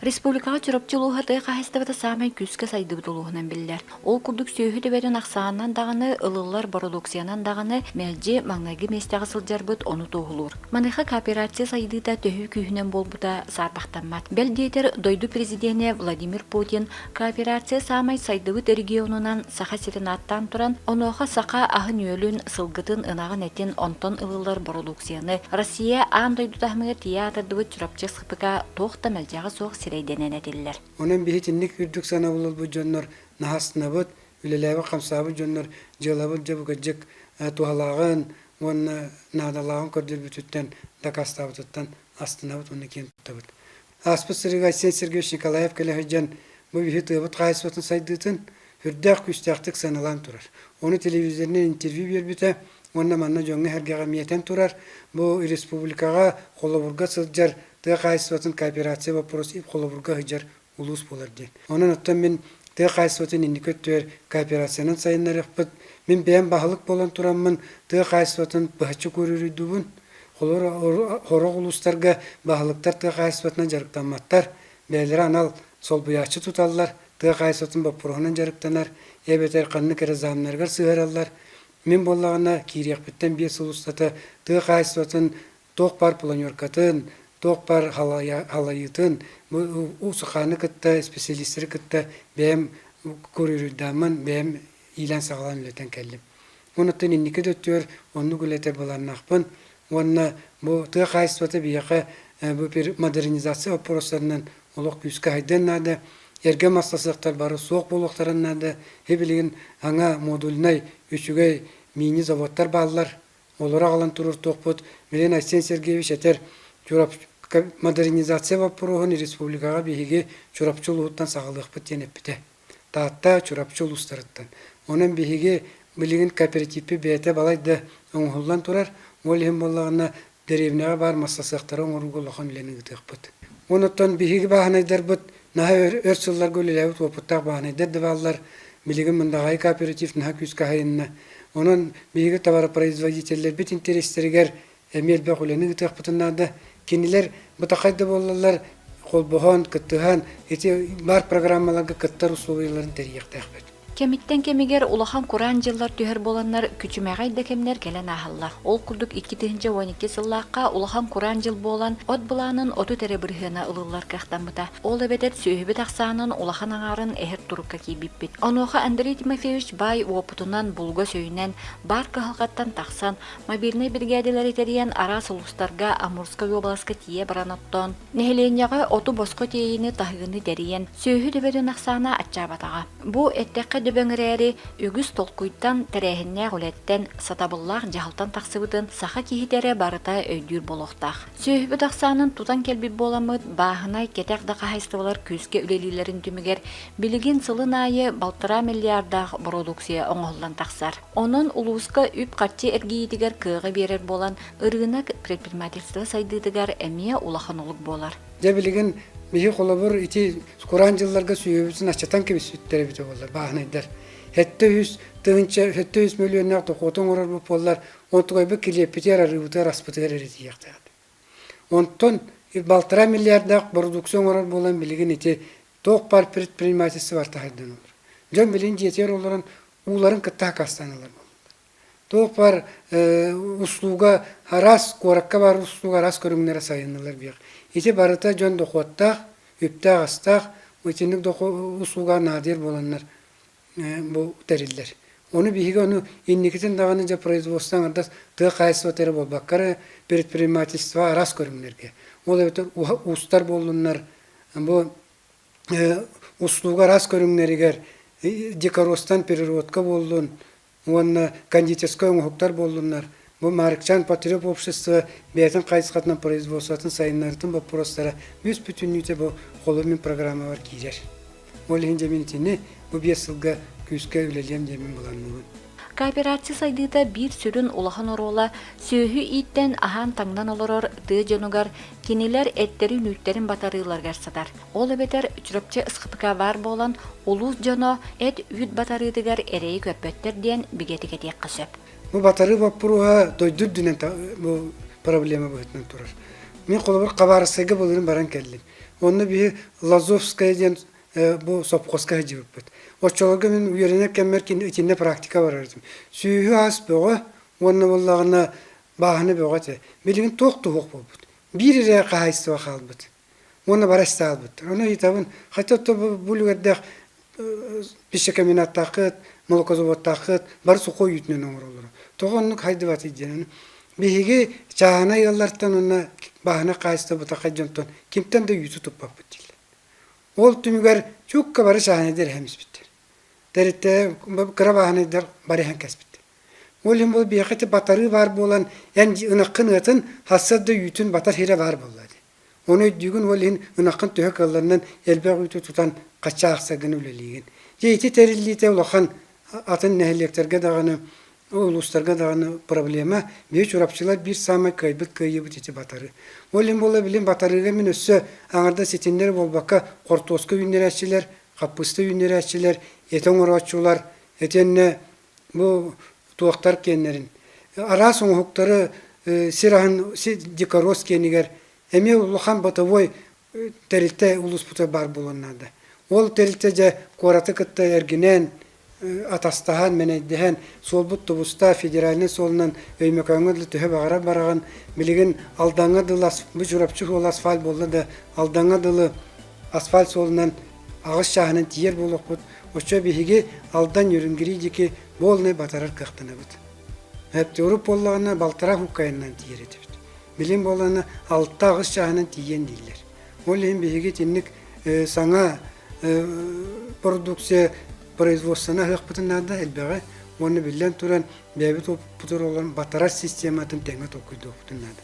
Республикаҕа Чурапчы улууһа тыа хаһаайыстыбата саамай күүскэ сайдыбыт улууһунан биллэр. Ол курдук сүөһү төбөтүн ахсаанынан даҕаны, ылыллар бородууксуйанан даҕаны мэлдьи маҥнайгы миэстэҕэ сылдьарбыт ону туоһулуур. Маныаха кооперация сайдыыта төһүү күүһүнэн буолбута саарбахтаммат. Бэл диэтэр, дойду президенэ Владимир Путин кооперация саамай сайдыбыт регионунан Саха сирин ааттаан туран, онуоха саха аһын-үөлүн, сылгытын, ынаҕын этин, онтон ылыллар бородууксуйаны Россия аан дойду таһымыгар тиийэ аатырдыбыт Чурапчы СХПК туох да мэлдьэҕэ суох сирэйдэнэн этиллэр. Онон биһи итинник үрдүк сыанабыл ылбыт дьоннор наһаастынабыт, үлэлээбит-хамсаабыт дьоннор дьыалабыт дьэ букадьык туһалааҕын уонна наадалааҕын көрдөрбүтүттэн, дакаастаабытыттан астынабыт уонна киэн туттабыт. Ааспыт сырыыга Айсен Сергеевич Николаев кэлэ сылдьан бу биһи тыабыт хаһаайыстыбатын сайдыытын үрдээх күүстээхтик сыаналаан турар. Ону телевизорынан интервью биэрбитэ уонна манна дьоҥҥо-сэргэҕэ миэтэн турар. Бу республикаҕа холобурга сылдьар тыа хаһаайыстыбатын кооперация боппуруос холобурга сылдьар улуус буолар диэн. Онон оттон мин тыа хаһаайыстыбатын инники өттүгэр кооперациянан сайыннарыахпыт. Мин бэйэм баһылык буолан тураммын тыа хаһаайыстыбатын быһаччы көрүүрүйдүбүн. Холобур, сорох улуустарга баһылыктар тыа хаһаайыстыбатынан дьарыктамматтар, бэйэлэрэ анал солбуйааччы туталлар, тыа хаһаайыстыбатын боппуруоһунан дьарыктанар, эбэтэр ханнык эрэ замнарыгар сыһыараллар. Мин буоллаҕына киириэхпиттэн биэс сыл устата тыа хаһаайыстыбатын туох баар планеркатын, туох баар халайыытын, бу саханы кытта, специалистары кытта бэйэм куруйдааммын, бэйэм иилээн-саҕалаан үлэтэн кэллим. Онуттан инники да өттүгэр оннук үлэтэ былааннаахпын уонна бу тыа хаһаайыстыбата биһиэхэ бу модернизация боппуруостарынан олох күүскэ сайдыан наада. Эргэ мастасыахтар бары суох буолуохтарын наада. Билигин саҥа модульнай үчүгэй мини-заводтар бааллар. Олору аҕалан туруортуохпут. Билигин Айсен Сергеевич этэр, модернизация боппуруоһун республикаҕа биһиги Чурапчы улууһуттан саҕалыахпыт диэн эппитэ. Таатта, Чурапчы улуустарыттан. Онон биһиги билигин кооперативпит бэйэтэ балайда оҥоһуллан турар. Ол иһин буоллаҕына дэриэбинэҕэ баар массасыахтары оҥорууга улахан үлэни ыытыахпыт. Онуттан биһиги бааһынайдарбыт наһаа өр, өр сылларга үлэлээбит уопуттаах бааһынайдар да бааллар. Билигин Мындаҕаайы кооператив наһаа күүскэ аһайынна. Онон биһиги товаропроизводителлэрбит интэриэстэригэр эмиэ элбэх үлэни ыытыахпытын наада. Кинилэр бытахай да буоллаллар, холбоһон, кыттыһан, ити баар программаларга кыттар условияларын тэрийиэхтээхпит. Кэмиттэн кэмигэр улахан кураан дьыллар түһэр буоланнар, күчүмэҕэй да кэмнэр кэлэн ааһаллар. Ол курдук 2012 сыллаахха улахан кураан дьыл буолан, от былаанын 30 эрэ бырыһыана ылыллар кыахтаммыта. Ол эбэтэр сүөһүбүт ахсаанын улахан аҥаарын эһэр турукка киирбиппит. Онуоха Андрей Тимофеевич баай уопутунан, булгас өйүнэн, баар кыһалҕаттан тахсан, мобильнай биригээдэлэри тэрийэн араас улуустарга Амурскай уобаласка тиийэ баран оттоон, нэһилиэнньэҕэ оту босхо тиэйиини таһыыны тэрийэн, сүөһү төбөтүн ахсаана аччаабатаҕа. Бу эттэххэ дөбөҥ эрээри, үгүс толкуйтан, тэрээһиннээх үлэттэн, сатабыллаах дьаһалтан тахсыбытын саха киһитэ эрэ барыта өйдүүр буолуохтаах. Сүөһүбүт ахсаанын тутан кэлбит буоламмыт, бааһынай, кэтэх да хаһаайыстыбалар күүскэ үлэлииллэрин түмүгэр билигин сылын аайы балтараа миллиардаах бородууксуйа оҥоһуллан тахсар. Онон улууска үп-харчы эргийиитигэр кыаҕы биэрэр буолан, ырыынак предпринимательство сайдыытыгар эмиэ улахан олук буолар. Дьэ билигин биһи холобур ити кураан дьылларга сүөһүбүтүн аччатан кэбиспиттэр эбитэ буоллар бааһынайдар. 700 тыһыынча 700 мөлүйүөннээх дохуоту оҥорорбут буоллар, онтугайбыт килиэппитигэр, арыыбытыгар, аспытыгар эрэ тиийиэхтээх. Онтон балтараа миллиардаах бородууксуйа оҥорор буолан билигин ити туох баар предпринимательство барыта сайдан олорор. Дьон билигин дьиэтигэр олорон ууларын кытта аккаастаналлар буоллар. Туох баар услуга араас куоракка баар услуга араас көрүҥнэрэ сайыннылар биэх. Ити барыта дьон дохуоттаах, үптээх-астаах, итинник услуга наадыйар буоланнар бу тэриллэр. Ону биһиги ону инникитин даҕаны дьэ производство аҥардас тыа хаһаайыстыбата эрэ буолбакка эрэ предпринимательство араас көрүҥнэргэ. Ол эбэтэр уустар буоллуннар бу услуга араас көрүҥнэригэр дикоростан переработка буоллун уонна кондитерскай оҥоһуктар буоллуннар бу Марыкчан потреб общество бэйэтин хайысхатынан производствотын сайыннарытын боппуруостара үс бүтүннүүтэ бу холумин программабар киирэр. Ол иһин дьэ мин итини бу биэс сылга күүскэ үлэлиэм диэммин былаанныыбын. Кооперация сайдыыта биир сүрүн улахан оруола сүөһү ииттэн аһаан-таҥнан олорор тыа дьонугар кинилэр эттэрин-үүттэрин батарыыларыгар сытар. Ол эбэтэр Чурапчы СХПК баар буолан, улуус дьоно эт-үүт батарыытыгар эрэйи көрбөттөр диэн бигэтик этиэххэ сөп. Бу батарыы боппуруоһа дойду үрдүнэн бу проблема быһыытынан турар. Мин холобур Хабаровскайга былырыын баран кэллим. Онно биһи Лазовская диэн бу сопхуоска сылдьыбыппыт. Оччолорго мин үөрэнэр кэммэр итиннэ практика барар этим. Сүөһү ас бөҕө уонна буоллаҕына бааһына бөҕө этэ. Билигин туох туһуох буолбут. Биир эрэ хаһаайыстыба хаалбыт. Уонна бара истаалбыттар. Ону ыйытабын, хотя то бу үлүгэрдээх пищекомбинаттааххыт, молокозаводтааххыт бары сухой үүтүнэн оҥороллоро. Тоҕо оннук хайдыбатый диэн. Биһиги чааһынай ыаллартан уонна бааһынай хаһаайыстыба бытархай дьонтон кимтэн да үүтү туппаппыт дииллэр. Ол түмүгэр чукка бары чааһынайдар иһэн испиттэр. Тэрилтэ кыра бааһынайдар бары иһэн кэспиттэр. Ол иһин бу биһиэхэ ити батарыы баар буолан эн ынаххын ыатын хассар да үүтүн батар сирэ баар буолла дии. Ону өйдүүгүн ол иһин ынаххын төһө кыалларынан элбэх үүтү тутан хачча аахсаргын үлэлиигин. Дьэ ити тэриллиитэ улахан атын нэһилиэктэргэ даҕаны улуустарга даҕаны проблема. Биһи чурапчылар биир саамай кыайбыт кыайыыбыт ити батарыы. Ол иһин буолла билин батарыыга мин өссө аҥардас итиннэр буолбакка хортуоска үүннэрээччилэр, хаппыыста үүннэрээччилэр, эти оҥорооччулар, итиэннэ бу туохтар киэннэрин араас оҥоһуктары сир аһын дикорос киэнигэр эмиэ улахан бытовой тэрилтэ улууспутугар баар буолуон наада. Ол тэрилтэ дьэ куораты кытта эргинэн, атастаһан, мэнэйдэһэн, суолбут тубуста федеральнай суолунан Өймөкөөҥҥө дылы төһө баҕарар бараҕын. Билигин Алдаҥҥа дылы бу Чурапчы суола асфальт буолла да, Алдаҥҥа дылы асфальт суолунан аҕыс чааһынан тиийэр буолуохпут. Оччо биһиги Алдан Нюрингри диэки буолнай батарар кыахтанабыт. Урут буоллаҕына балтараа хуккайынан тиийэр этибит. Билим буоллаҕына алта-аҕыс чааһынан тиийэн дииллэр. Ол иһин биһиги итинник саҥа продукция производствоны аһыахпытын наада элбэҕи уонна биллэн туран бэйэбит оппутугар олорон батарар систематын тэҥҥэ толкуйдуохпутун наада.